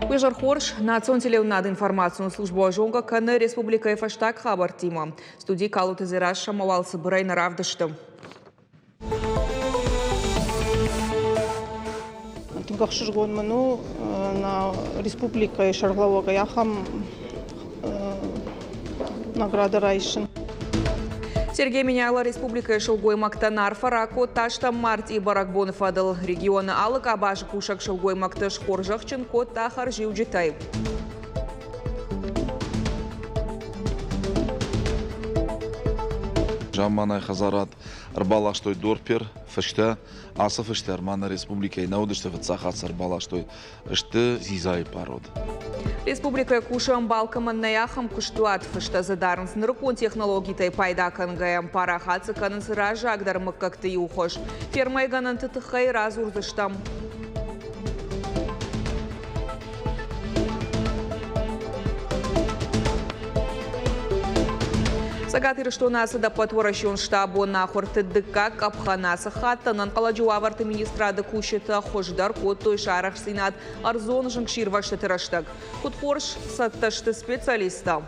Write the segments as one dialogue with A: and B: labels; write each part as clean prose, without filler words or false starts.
A: Уе зӕр хорз! Национ телеуынынады информацион службӕ зонгӕ кӕны республикӕйы фӕстаг хабӕрттимӕ. Студийы Калоты Дзерассӕ ӕмӕ уал цыбырӕй нӕ равдысты.
B: Тынг ӕхсызгон мын у нӕ республикӕйы сӕргълӕууӕгӕй ахӕм награда райсын.
A: Сергей Меняйло республикӕйы сылгоймӕгтӕн арфӕ ракодта стӕм мартъийы бӕрӕгбоны фӕдыл. Регионы алы къабазы кусӕг сылгоймӕгты схорзӕхджын кодта хӕрзиуджытӕй.
C: Замманай хӕдзарад ӕрбаластой Дорпер фыстӕ. Ацы фыстӕ ма нӕ республикӕйы нӕ уыдысты, фыццаг хатт сӕ ӕрбаластой. Сты дзидзайы парод.
A: Республикӕйы кусы ӕмбал кӕмӕн нӕй, ахӕм куыстуат. Фыстӕ дзы дарынц нырыккон технологитӕй пайда кӕнгӕйӕ. Парахат дзы кӕнынц раззагдӕр мыггӕгты иу хуыз. Фермӕйы гӕнӕнты тыххӕй радзурдзыстӕм. Цӕгат Ирыстоны ацыд ӕппӕтуӕрӕсеон штабон ахуырты дыккаг къӕпхӕн. Ацы хатт ӕнӕнхъӕлӕджы уавӕрты министрады кусджытӕ хуыздӕр кодтой сӕ арӕхстдзинад ӕрдзон зынгсирвӕзтыты рӕстӕг. Куыд хорз цӕттӕ сты специалисттӕ?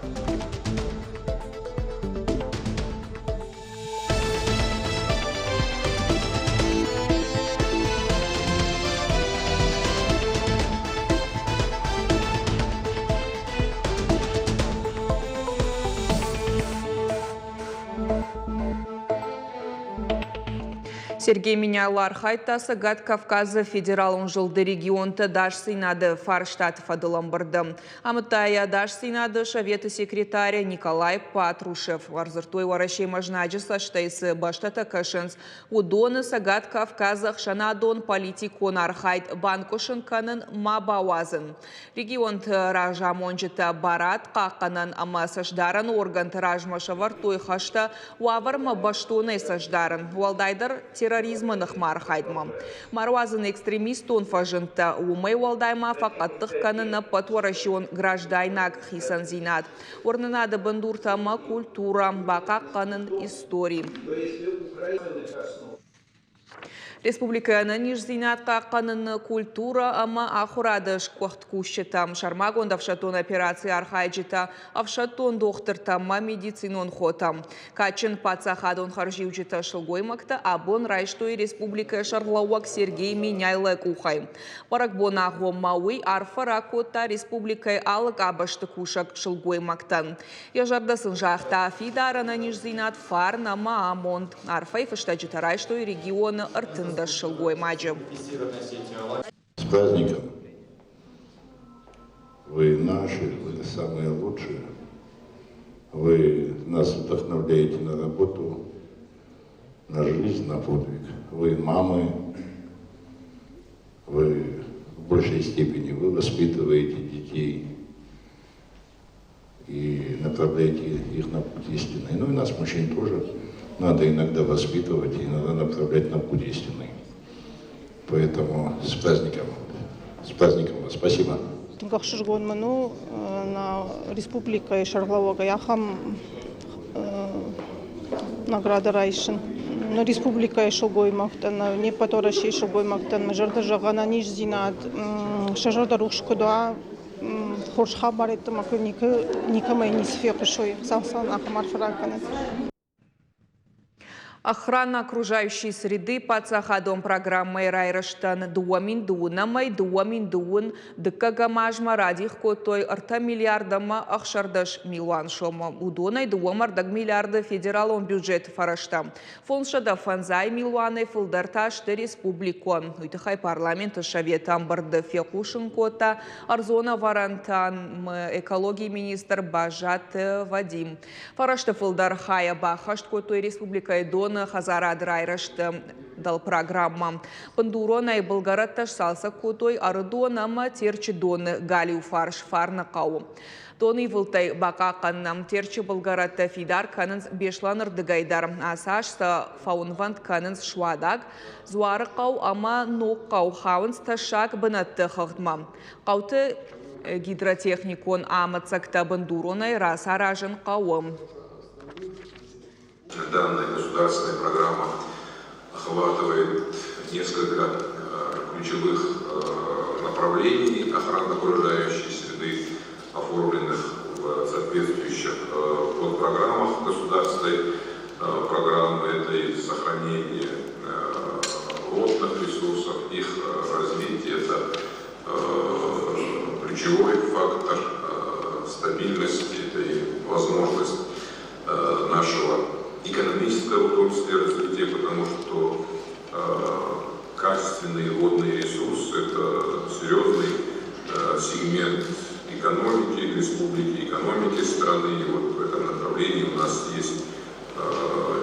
A: Сергей Меняйло архайдта Цӕгат Кавказы федералон зылды регионты ӕдасдзинады фарстаты фӕдыл ӕмбырды. Амыдта йӕ ӕдасдзинады советы секретарь Николай Патрушев. Ӕрдзырдтой Уӕрӕсемӕ знаджы цӕстӕй цы бӕстӕтӕ кӕсынц, уыдоны Цӕгат Кавказы ӕхсӕнадон политикон архайд банкъуысын кӕнын ма бауадзын. Регионты разамонджытӕ барад хъахъхъӕнӕн ӕмӕ цӕстдарӕн органты размӕ сӕвӕрдтой хӕстӕ уавӕрмӕ бӕстонӕй цӕстдарын, уӕлдайдӕр терроризмы ныхмӕ архайдмӕ. Ма руадзын экстремистон фӕзындтӕ, уымӕй уӕлдай ма фӕхъӕддых кӕнын ӕппӕтуӕрӕсеон граждайнаг хицӕндзинад, уырнынады бындуртӕ ӕмӕ культурӕ, бахъахъхъӕнын истори. Республикӕйы ӕнӕниздзинад хъахъхъӕныны, культурӕ ӕмӕ ахуырады сгуыхт кусджытӕм, сӕрмагонд ӕфсӕддон операцийы архайджытӕ, ӕфсӕддон дохтыртӕ ӕмӕ медицинон хотӕм. Кадджын паддзахадон хӕрзиуджытӕ сылгоймӕгтӕ абон райстой республикӕйы сӕргълӕууӕг Сергей Меняйлойы къухӕй. Бӕрӕгбоны агъоммӕ уый арфӕ ракодта республикӕйы алы къабӕзты кусӕг сылгоймӕгтӕн. Йӕ зӕрдӕ сын загъта фидар ӕнӕниздзинад, фарн ӕмӕ амонд. Арфӕйы фыстӕджытӕ райстой регионы 13 сылгоймаджы.
D: С праздником! Вы наши, вы самые лучшие. Вы нас вдохновляете на работу, на жизнь, на подвиг. Вы мамы, вы в большей степени вы воспитываете детей и направляете их на путь истинный. Ну и нас, мужчин, тоже надо иногда воспитывать и иногда направлять на путь истинный. Поэтому с праздником. С праздником вас. Спасибо.
B: Тынг ӕхсызгон мын у нӕ республикӕйы сӕргълӕууӕгӕй ахӕм награда райсын. Нӕ республикӕйы сылгоймӕгтӕн, не ппӕт Уӕрӕсейы сылгоймӕгтӕн мӕ зӕрдӕ зӕгъы ӕнӕниздзинад, сӕ зӕрдӕ рухс куыд уа, хорз хабар йеддӕмӕ куы никӕмӕй ницы фехъусой, Хуыцау ахӕм арфӕ ракӕнӕд.
A: Охрана окружающей среды паддзахадон программӕйы райрӕзтӕн 2009-ӕй 2021 дыккӕгӕм азмӕ радих кодтой 3 миллиард ӕмӕ 16 милуан сомы. Уыдонӕй 2,5 миллиарды федералон бюджеты фӕрӕзтӕ. 505 милуанӕй фылдӕр та сты республикон. Уый тыххӕй парламенты советы ӕмбырды фехъусын кодта ӕрдзон ӕвӕрӕнтӕн экологийы министр Бӕззаты Вадим. Фӕрӕзты фылдӕр хайӕ баххӕст кодтой республикӕйы доны хӕдзарады райрӕзты дӕлпрограммӕ. Бындуронӕй былгӕрӕттӕ сцалцӕг кодтой Ӕрыдон ӕмӕ Терчы доны галиу фарс Фарныхъӕуы. Донивылдтӕй бахъахъхъӕнынӕн Терчы былгӕрӕттӕ фидар кӕнынц Беслӕны рдыгӕй дӕр. Ацы аз сӕ фӕуынвӕнд кӕнынц Суадаг, Дзуарыхъӕу ӕмӕ Ногхъӕу хауынц тӕссаг бынӕтты хыгъдмӕ. Хъӕуты гидротехникон амӕддзӕгтӕ бындуронӕй рацаразын хъӕуы.
E: Данная государственная программа охватывает несколько ключевых направлений охраны окружающей среды, оформленных в соответствующих подпрограммах государственной программы. Это и сохранение водных ресурсов, их развитие, это ключевой фактор стабильности, это и возможность нашего экономического, в том числе, развития, потому что качественные водные ресурсы – это серьезный сегмент экономики республики, экономики страны. И вот в этом направлении у нас есть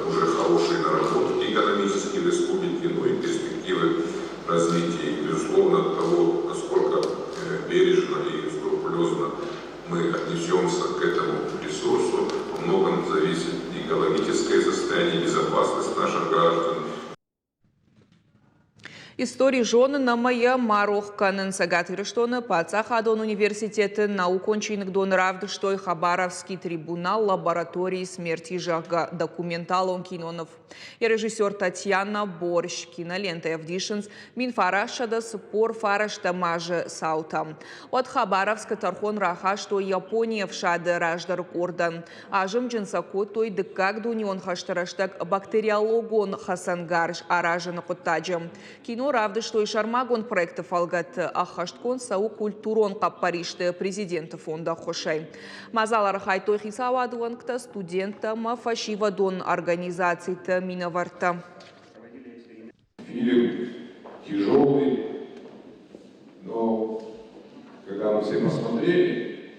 E: уже хорошие наработки экономические в республике, ну и перспективы развития. И, безусловно, от того, насколько бережно и скрупулезно мы отнесемся к этому ресурсу, во многом зависит экологическое состояние, безопасность наших граждан.
A: Истори зонын ӕмӕ йӕ ма рох кӕнын Цӕгат Ирыстоны паддзахадон университеты наукон чиныгдоны равдыстой Хабаровский трибунал лаборатории смерти, зӕгъгӕ, документалон киноныв. Йӕ режиссер Татьяна Борщ. Кинолентӕ ӕвдисынц 1949 азы цаутӕ. Уӕд Хабаровскы тӕрхон рахастой Японийы ӕфсады раздӕры къордӕн. Азымджын сӕ кодтой Дыккаг дунеон хӕсты рӕстӕг бактериологон хӕцӕнгарз аразыны хъуыддаджы. Кино равдыстой сӕрмагонд проекты фӕлгӕтты, ӕххӕстгонд цӕуы культурон хъӕппӕристы президенты фонды ӕххуысӕй. Мадзал архайдтой хицауады уӕнгтӕ, студенттӕ ӕмӕ фӕсивӕдон организациты минӕвӕрттӕ.
E: Фильм тяжелый, но когда мы все посмотрели,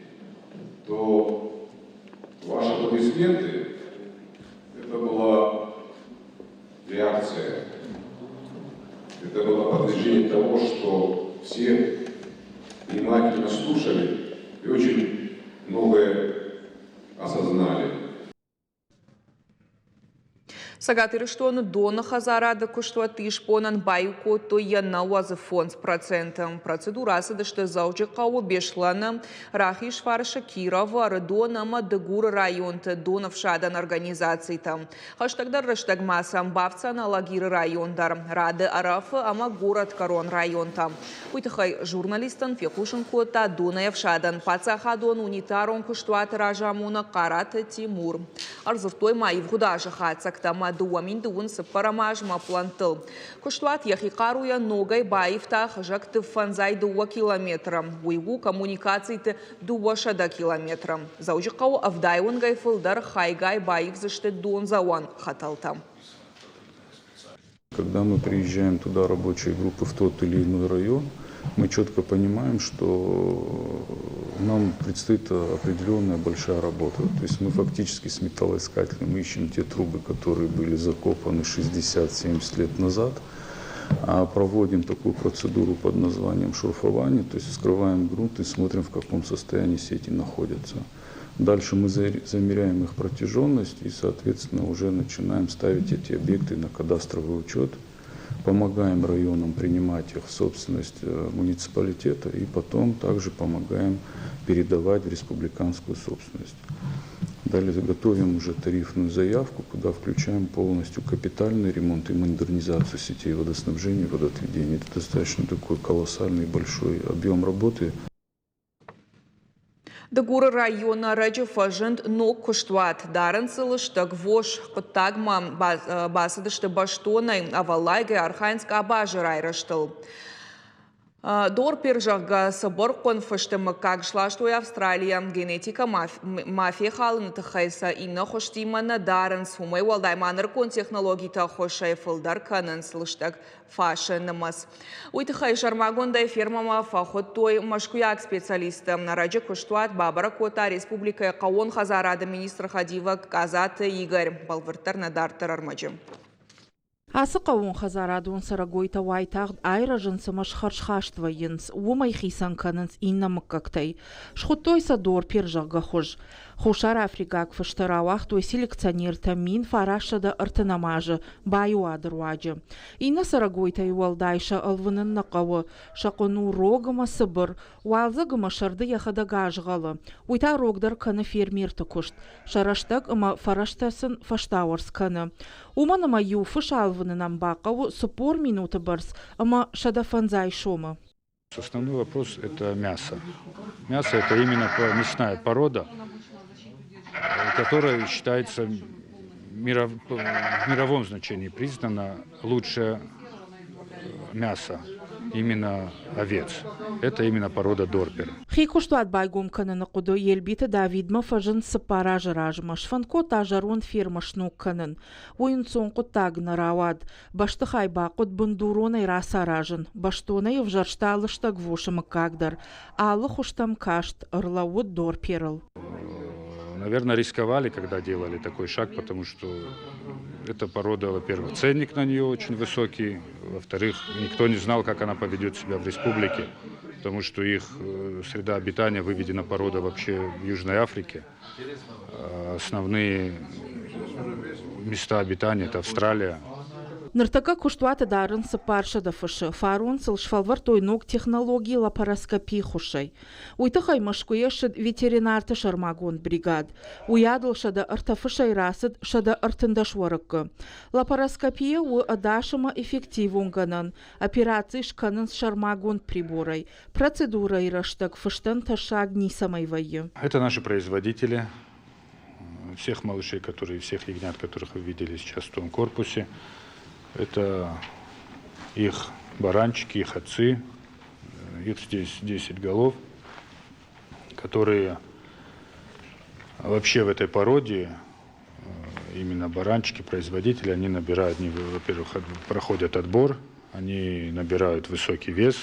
E: то ваши аплодисменты – это была реакция, это было подтверждение того, что все внимательно слушали и очень многое осознали.
A: Цӕгат Ирыстоны доны хӕдзарады куыстуӕтты исбонӕн баиу кодтой йӕ 95%. Процедурӕ ацыдысты Дзӕуджыхъӕуы, Беслӕны, Рахизфарсы, Кировы, Ӕрыдон ӕмӕ Дыгуры районты донӕфсадӕн организацитӕ. Хӕстӕгдӕр рӕстӕг ма сӕм бафтдзӕн Алагиры район дӕр, Рады Ӕрӕфы ӕмӕ горӕтгӕрон районтӕ. Уый тыххӕй журналисттӕн фехъусын кодта донӕфсадӕн паддзахадон унитарон куыстуаты разамонӕг Хъараты Тимур. Ӕрдзырдтой ма ивгъуыд азы хатдзӕгтӕ ӕмӕ 2024 азмӕ плӕнттыл. Куыстуат йӕхи хъаруйӕ ногӕй баивта хызӕгты 52 километры. Уый у коммуникациты 200 километры. Дзӕуджыхъӕуы 70 уынгӕй фылдӕр хайгай баивдзысты дондзӕуӕн хӕтӕлтӕ.
F: Когда мы приезжаем туда, рабочие группы, в тот или иной район, мы четко понимаем, что нам предстоит определенная большая работа. То есть мы фактически с металлоискателем ищем те трубы, которые были закопаны 60-70 лет назад, а проводим такую процедуру под названием шурфование, то есть вскрываем грунт и смотрим, в каком состоянии сети находятся. Дальше мы замеряем их протяженность и, соответственно, уже начинаем ставить эти объекты на кадастровый учет, помогаем районам принимать их в собственность муниципалитета и потом также помогаем передавать в республиканскую собственность. Далее готовим уже тарифную заявку, куда включаем полностью капитальный ремонт и модернизацию сетей водоснабжения и водоотведения. Это достаточно такой колоссальный большой объем работы.
A: Дыгуры районы ӕрӕджы фӕзынд ног куыстуат. Дарынц дзы лыстӕгвос. Хъуыддагмӕ бацыдысты бӕстонӕй, ӕвӕллайгӕ архайынц къабазы райрӕзтыл. Дорпер, зӕгъгӕ, цыбырхъуын фысты мыггаг сластой Австралийӕ. Генетикӕ ма фехалыны тыххӕй сӕ иннӕ хуызтимӕ нӕ дарынц. Уымӕй уӕлдай ма нырыккон технологиты ӕххуысӕй фылдӕр кӕнынц лыстӕг фасы нымӕц. Уый тыххӕй сӕрмагондӕй фермӕмӕ фӕхуыдтой мӕскуыйаг специалистты. Ӕрӕджы куыстуат бабӕрӕг кодта республикӕйы хъӕууон хӕдзарады министры хӕдивӕг Къадзаты Игорь. Бӕлвырддӕр нӕ дарддӕр ӕрмӕджы.
G: Ацы хъӕууонхӕдзарадон цӕрӕгойтӕ уайтагъд айрӕзынц ӕмӕ схӕрзхаст вӕййынц, уымӕй хицӕн кӕнынц иннӕ мыггӕгтӕй. Схуыдтой сӕ дорпер, зӕгъгӕ, хуыз. Хуссар-африкаг фыстӕ рауагътой селекционертӕ 1930 азы баиуады руаджы. Иннӕ цӕрӕгойтӕй уӕлдай сӕ ӕлвынын нӕ хъӕуы, сӕ хъуын у рог ӕмӕ цыбыр, уалдзӕг ӕмӕ сӕрды йӕхӕдӕг азгъӕлы. Уый та рогдӕр кӕны фермерты куыст, сӕ рӕстӕг ӕмӕ фӕрӕзтӕ сын фӕстауӕрц кӕны. Уымӕн ӕмӕ иу фыс ӕлвынынӕн бахъӕуы 40 минуты бӕрц ӕмӕ 150 сомы.
F: Основной вопрос – это мясо. Мясо – это именно мясная порода, которая считается в мировом значении признана лучшее мясо именно овец. Это именно порода Дорпер.
G: Хи куыстуат байгом кӕныны хъуыды Елбиты Давидмӕ фӕзынд цыппар азы размӕ. Сфӕнд кодта зӕронд фермӕ сног кӕнын. Уый ӕнцон хъуыддаг нӕ рауад. Бӕстыхай бахъуыд бындуронӕй рацаразын. Бӕстонӕй ӕвзӕрста лыстӕг фосы мыггаг дӕр. Алы хуызтӕм каст, ӕрлӕууыд Дорперыл.
F: Наверное, рисковали, когда делали такой шаг, потому что эта порода, во-первых, ценник на нее очень высокий, во-вторых, никто не знал, как она поведет себя в республике, потому что их среда обитания выведена порода вообще в Южной Африке. Основные места обитания – это Австралия.
G: Ныртӕккӕ куыстуаты дарынц цыппарсӕдӕ фысы. Фарон сыл сфӕлвӕрдтой ног технологи лапароскопийы хуызӕй. Уый тыххӕй Мӕскуыйӕ ссыд ветеринарты сӕрмагонд бригад. Уыйадыл 103 фысӕй рацыд 113 уӕрыккы. Лапароскопия у ӕдас ӕмӕ эффективон гӕнӕн. Операци скӕнынц сӕрмагонд приборӕй. Процедурӕйы рӕстӕг фыстӕн тӕссаг ницӕмӕй вӕййы.
F: Это наши производители, всех малышей, которые, всех ягнят, которых вы видели сейчас в том корпусе. Это их баранчики, их отцы. Их здесь 10 голов, которые вообще в этой породе, именно баранчики, производители, они набирают, они, во-первых, проходят отбор, они набирают высокий вес,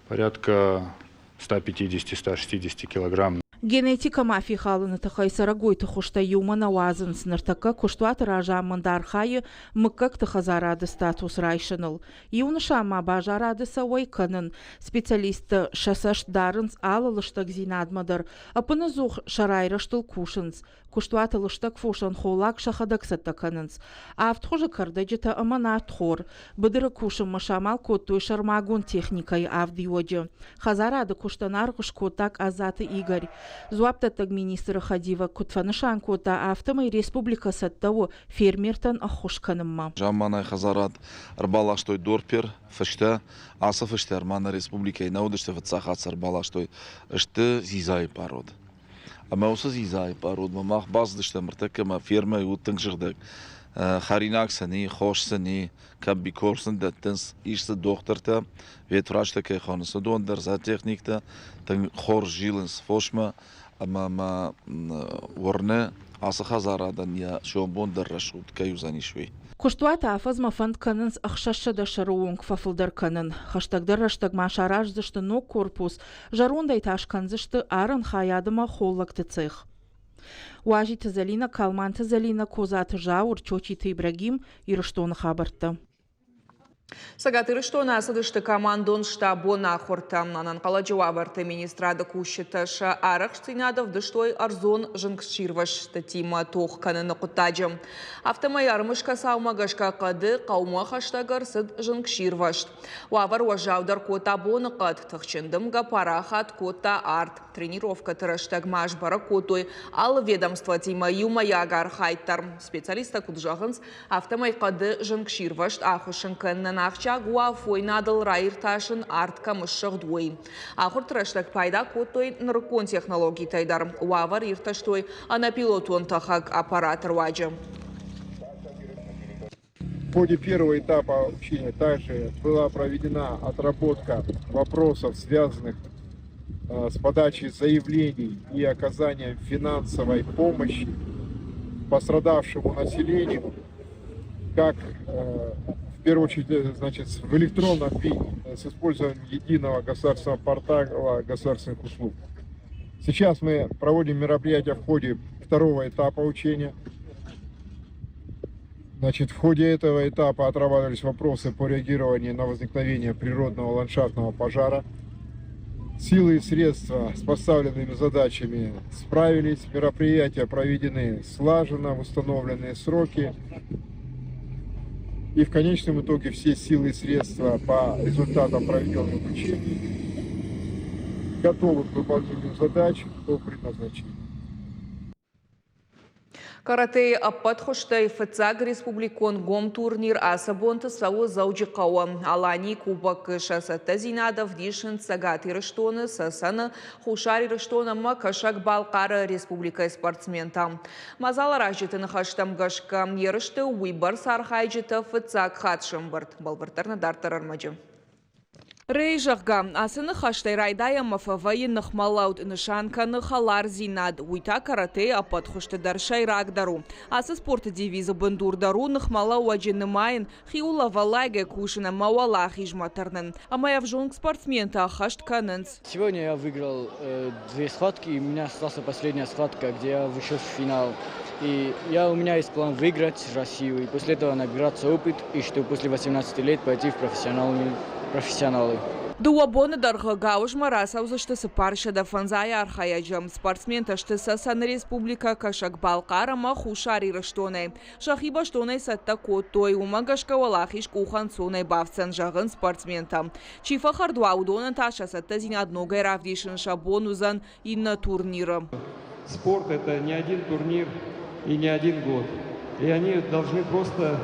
F: порядка 150-160 килограмм.
G: Генетикӕ ма фехалыны тыххӕй цӕрӕгойты хуызтӕ иумӕ нӕ уадзынц. Ныртӕккӕ куыстуаты разамынд архайы мыггӕгты хӕдзарады статус райсыныл. Иу нысан ма базарады сӕ уӕй кӕнын. Специалисттӕ сӕ цӕст дарынц алы лыстӕгдзинадмӕ дӕр. Ӕппынӕдзух сӕ райрӕзтыл кусынц. Куыстуаты лыстӕг фосӕн холлаг сӕхӕдӕг цӕттӕ кӕнынц. Авд хуызы кӕрдӕджытӕ ӕмӕ нартхор. Быдыры кусынмӕ самал кодтой сӕрмагонд техникӕйы авд иуӕджы. Хӕдзарады куыстӕн аргъ скодта Къадзаты Игорь. Дзуапдӕттӕг министры хӕдивӕг куыд фӕнысан кодта, афтӕмӕй республикӕ цӕттӕ у фермертӕн ӕххуыс кӕнынмӕ.
C: Замманай хӕдзарад ӕрбаластой Дорпер фыстӕ. Ацы фыстӕ ма нӕ республикӕйы нӕ уыдысты фыццаг хатт сӕ ӕрбаластой. Сты дзидзайы парод. Ӕмӕ уыцы дзидзайы пародмӕ мах бацыдыстӕм ӕртӕккӕ ӕмӕ фермӕйы уыд тынг сыгъдӕг. Хӕринаг сын и, хос сын и, комбикорм сын дӕттынц, ис дзы дохтыртӕ, ветврачтӕ кӕй хонынц, уыдон дӕр, зоотехниктӕ тынг хорз зилынц фосмӕ ӕмӕ мӕ уырны, ацы хӕдзарадӕн йӕ сомбон дӕр рӕсугъд кӕй уыдзӕнис, уый.
G: Куыстуаты афӕдзмӕ фӕнд кӕнынц 600 сӕры онг фӕфылдӕр кӕнын. Хӕстӕгдӕр рӕстӕг ма сараздзысты ног корпус, зӕрондӕй та скӕндзысты арӕн хайад ӕмӕ холлӕгты цех. Уазиты Зӕлинӕ, Калманты Зӕлинӕ, Козаты Зауыр, Чочиты Ибрагим, Ирыстоны хабӕрттӕ.
A: Цӕгат Ирыстоны ацыдысты командон штабон ахуыртӕ. Ӕнӕнхъӕлӕджы уавӕрты министрады кусджытӕ сӕ арӕхстдзинад ӕвдыстой ӕрдзон зынгсирвӕзтытимӕ тох кӕныны хъуыддаджы. Афтӕмӕй ӕрмысгӕ цаумӕ гӕсгӕ хъӕды хъӕумӕ хӕстӕг ӕрцыд зынгсирвӕзт. Уавӕр уӕззаудӕр кодта боныхъӕд, тыхджын дымгӕ парахат кодта арт. Тренировкӕты рӕстӕг ма сбӕрӕг кодтой алы ведомствотимӕ иумӕйаг архайд дӕр. Специалисттӕ куыд зӕгъынц, афтӕмӕй хъӕды зынгсирвӕзт ахуыссын кӕнынӕн ахсджиаг у афойнадыл раиртасын, арт кӕм ссыгъд, уый. Ахуырты рӕстӕг пайда кодтой нырыккон технологитӕй дӕр. Уавӕр иртӕстой ӕнӕпилотон тӕхӕг аппараты руаджы.
H: В ходе первого этапа обучения также была проведена отработка вопросов, связанных с подачей заявлений и оказанием финансовой помощи пострадавшему населению, как в первую очередь, значит, в электронном виде с использованием единого государственного портала государственных услуг. Сейчас мы проводим мероприятия в ходе второго этапа учения. Значит, в ходе этого этапа отрабатывались вопросы по реагированию на возникновение природного ландшафтного пожара. Силы и средства с поставленными задачами справились, мероприятия проведены слаженно, в установленные сроки. И в конечном итоге все силы и средства по результатам проведенных учений готовы к выполнению задач по предназначению.
A: Каратэйы ӕппӕт хуызтӕй фыццаг республикон гом турнир ацы бонты цӕуы Дзӕуджыхъӕуы. Аланийы кубокы сӕ цӕттӕдзинад ӕвдисынц Цӕгат Ирыстоны, Цӕцӕны, Хуссар Ирыстон ӕмӕ Кӕсӕг-Балхъары республикӕйы спортсментӕ. Мадзаларазджыты ныхӕстӕм гӕсгӕ, ерысты уыйбӕрц архайджытӕ фыццаг хатт сӕмбырд. Бӕлвырддӕр нӕ дарддӕр ӕрмӕджы. Рей, зӕгъгӕ, ацы ныхӕстӕй райдайӕнмӕ фӕвӕййы ныхмӕлӕуд, нысан кӕны хӕлардзинад, уый та каратэйы ӕппӕт хуызты дӕр сӕйрагдӕр у. Ацы спорты девизы бындур дӕр у ныхмӕлӕууӕджы нымайын, хиуылӕвӕллайгӕ кусын ӕмӕ уӕлахизмӕ тырнын. Ӕмӕ ӕвзонг спортсментӕ ӕххӕст кӕнынц.
I: Сегодня я выиграл две схватки, и у меня осталась последняя схватка, где я вышел в финал. И у меня есть план выиграть Россию, и после этого набираться опыт, и чтобы после 18 лет пойти в профессионалы.
A: Дыууӕ боны дӕргъы гауызмӕ рацӕудзысты 450 архайӕджы. Спортсментӕ сты Цӕцӕны Республикӕ, Кӕсӕг-Балхъар ӕмӕ Хуссар Ирыстонӕй. Сӕхи бӕстонӕй цӕттӕ кодтой, уымӕ гӕсгӕ уӕлахиз къухӕнцонӕй бафтдзӕн, зӕгъынц спортсментӕ. Чи фӕхӕрд уа, уыдонӕн та сӕ цӕттӕдзинад ногӕй равдисын сӕ бон уыдзӕн иннӕ турниры.
J: Спорт – это не один турнир и не один год. И они должны просто,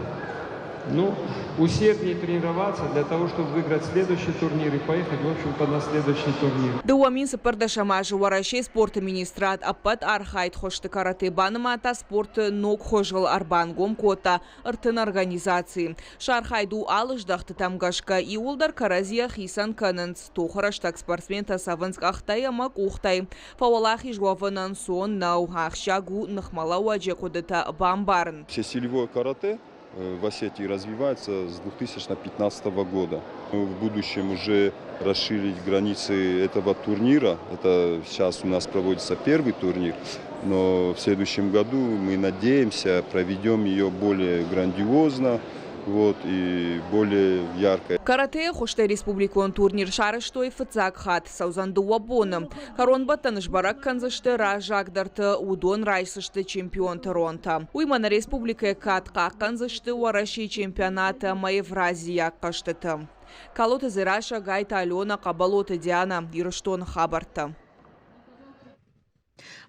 J: ну, усерднее тренироваться для того, чтобы выиграть следующий турнир и поехать, в общем-то, на следующий турнир.
A: 2014 азы Уӕрӕсейы спорты министрад ӕппӕт архайд хуызты каратэ банымадта спорты ног хуызыл, ӕрбангом кодта 30 организацийы. Сӕ архайд у алы здӕхтытӕм гӕсгӕ, иууылдӕр кӕрӕдзийӕ хицӕн кӕнынц. Тохы рӕстӕг спортсментӕ цӕвынц къӕхтӕй ӕмӕ къухтӕй. Фӕуӕлахиз уӕвын ӕнцон нӕу, ахсджиаг у ныхмӕлӕууӕджы хъуыдытӕ бамбарын.
E: Всесилевое карате в Осетии развивается с 2015 года. В будущем уже расширить границы этого турнира. Это сейчас у нас проводится первый турнир, но в следующем году мы надеемся, проведем ее более грандиозно, вот, и более ярко.
A: Каратэйы хуызтӕй республикон турнир сарӕзтой фыццаг хатт, цӕудзӕн дыууӕ боны. Кӕронбӕттӕн сбӕрӕг кӕндзысты раззагдӕрты, уыдон райсдзысты чемпионты ронтӕ. Уыимӕ нӕ республикӕйы кад хъахъхъӕндзысты Уӕрӕсейы чемпионаты ӕмӕ Евразийаг хъӕзтыты. Калоты Дзерассӕ, Гайты Алена, Хъӕбӕлоты Диана, Ирыстоны хабӕрттӕ.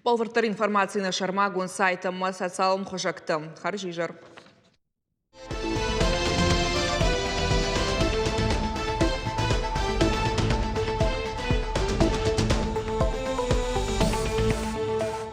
A: Бӕлвырддӕр информаци нӕ сӕрмагонд сайт ӕмӕ социалон хызӕгты. Хӕрзизӕр.